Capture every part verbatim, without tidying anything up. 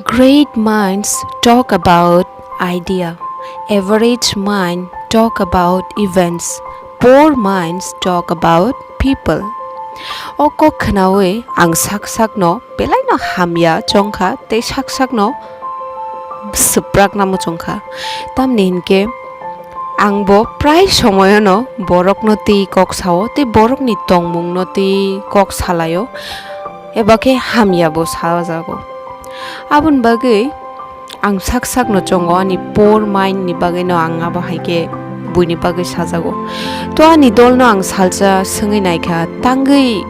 Great minds talk about idea. Average mind talk about events. Poor minds talk about people. O kok khnaui ang sak sakno belaino hamya chongkha tei sak sakno swprakna muchungkha. Tamni hinkhe ang bo prai somoyono borokno twi kok sao tei borokni tongmungno twi kok salaio, eba khe hamya bo sajago. Aboni bagwi ang sak sakno chongo, ani poor mind ni bagwino ang abo hai khe buini bagwi sajago. To ani dolno ang salsa swngwi naikha, tangwi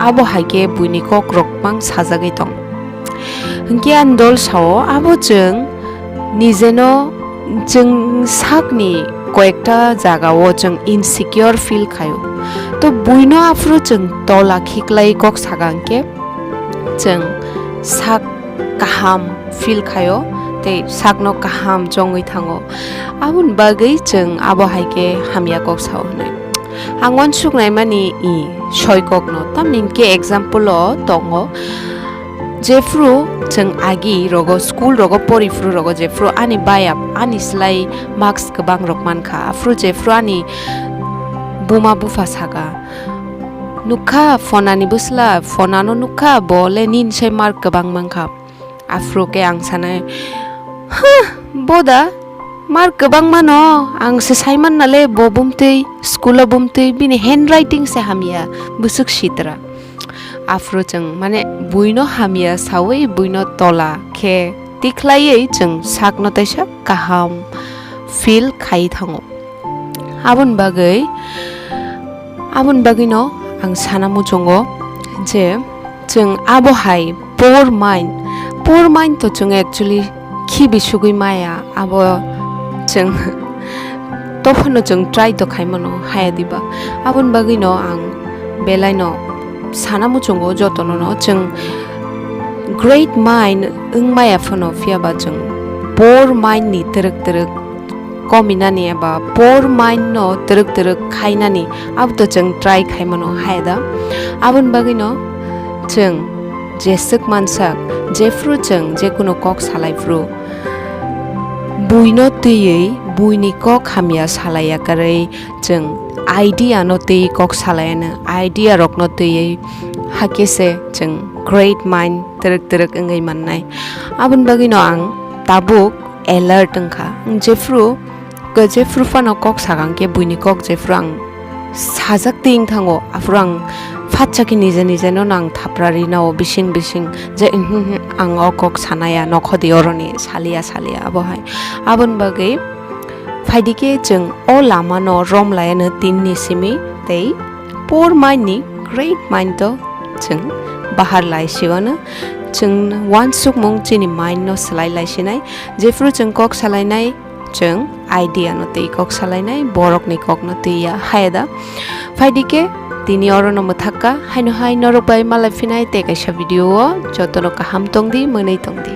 abo hai khe buini kokrok mang sajagwi tong. Hinkhe ani dol sao, abo chwng nijeno chwng sakni koyekta jagao chwng insecure feel khaio. To buino aphuru chwng tola khiklai kok saka hinkhe chwng sak kaham feel khaio tei sakno kaham chongwi thango. Aboni bagwi chwng abo hai khe hamya kok sao hwnwi. Ang uansuk naimani i soi kokno, tamni hinkhe example o tongo. Jephru chwng agi rogo, school rogo pori phuru rogo, jephru ani baya ani slai marks kwbang rok mankha, aphuru jephru ani buma bupha saka, "Nukha phonani bwsla, phonano nukha, bo le nini sai mark kwbang mankha." Aphuru khe ang sanai, "Huh, boda, mark kwbang mano, ang se saiman nale bo bumtwi, school o bumtwi, bini handwriting se hamya, bwswk sitra." Aphuru chwng, mane, buino hamya saui buino tola khe tikhlaiwi chwng sakno teisa kaham feel khai thango. Aboni bagwi, aboni bagwino ang sana muchungo je chwng abo hai poor mind, poor mind to chwng actually khibi sugwi maya, abo chwng tophano chwng try to khai mano, haya diba? Aboni bagwino ang belaino sana muchungo jotono no chwng great mind wng maya phano, phiya ba chwng poor mind ni twrwk twrwk kominani eba poor mind no twrwk twrwk khainani abo to chwng try khai mano, haya da? Aboni bagwino chwng jeswk mansak, jephru chwng jekunu kok salai phuru, buino twiwi buini kok hamya salai yakarwi chwng idea no twi kok salai ano, idea rokno twiwi hakhe se chwng great mind twrwk twrwk wngwi mannai. Aboni bagwino ang tabuk alert wngkha. Ang jephru, jephru phano kok sakang khe buini kok jephru ang sajak twi wng thango, aphuru ang phatsa khe nija nija no ang thapra rinao bising bising je, "Uhm, uhm, uhm, ang o kok sanaya, nokho di oroni saliya saliya," abo hai. Aboni bagwi phaidi khe chwng o lama no rom laiya no tin ni simi tei poor mind ni great mind to chwng bahar lai siwano, chwng uansukmung chini mind no swlai lai sinai, jephru chwng kok salainai, chwng idea no twi kok salainai, borokni kokno twi ya, haya da? Phaidi khe tini oro no mwthakka, haino hai norok bai malai phinai tei kaisa video o, jotono kaham tongdi, mwnwi tongdi.